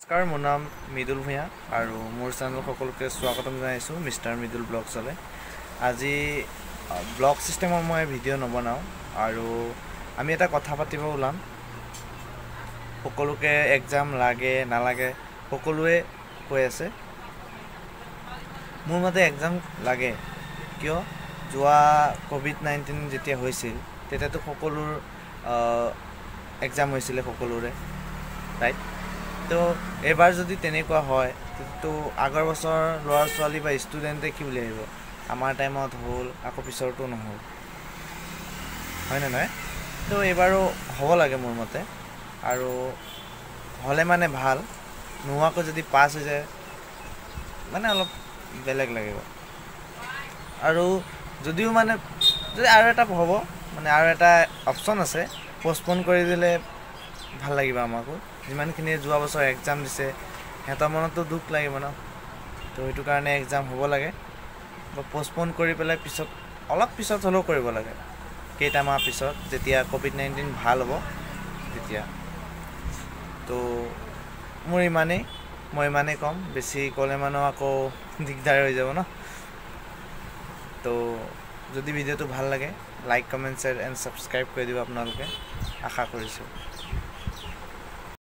নমস্কাৰ, মোৰ নাম মৃদুল ভূঞা আৰু মোৰ চেনেল সকলোকে স্বাগতম জনাইছোঁ মিষ্টাৰ মৃদুল ব্লগছলৈ। আজি ব্লগ ছিষ্টেমৰ মই ভিডিঅ' নবনাওঁ আৰু আমি এটা কথা পাতিব ওলাম। সকলোকে এক্সাম লাগে নালাগে সকলোৱে কৈ আছে। মোৰ মতে এক্সাম লাগে। কিয়, যোৱা ক'ভিড-19 যেতিয়া হৈছিল তেতিয়াতো সকলোৰ এক্সাম হৈছিলে সকলোৰে, ৰাইট? তো এইবাৰ যদি তেনেকুৱা হয় তো আগৰ বছৰ ল'ৰা ছোৱালী বা ষ্টুডেণ্টে কি বুলি ভাবিব, আমাৰ টাইমত হ'ল আকৌ পিছৰটো নহ'ল, হয়নে নহয়? তো এইবাৰো হ'ব লাগে মোৰ মতে, আৰু হ'লে মানে ভাল, নোহোৱাকৈ যদি পাছ হৈ যায় মানে অলপ বেলেগ লাগিব। আৰু যদিও মানে যদি আৰু এটা হ'ব, মানে আৰু এটা অপশ্যন আছে, পষ্টপন কৰি দিলে ভাল লাগিব আমাকো। যিমানখিনি যোৱা বছৰ এক্সাম দিছে সিহঁতৰ মনতো দুখ লাগিব ন, তো সেইটো কাৰণে এক্সাম হ'ব লাগে বা পষ্টপন কৰি পেলাই পিছত অলপ পিছত হ'লেও কৰিব লাগে, কেইটামাহ পিছত যেতিয়া ক'ভিড-19 ভাল হ'ব তেতিয়া। তো মোৰ ইমানেই, মই ইমানেই ক'ম, বেছি ক'লে মানে আকৌ দিগদাৰ হৈ যাব ন। তো যদি ভিডিঅ'টো ভাল লাগে like, comment, share and subscribe কৰি দিব আপোনালোকে, আশা কৰিছোঁ।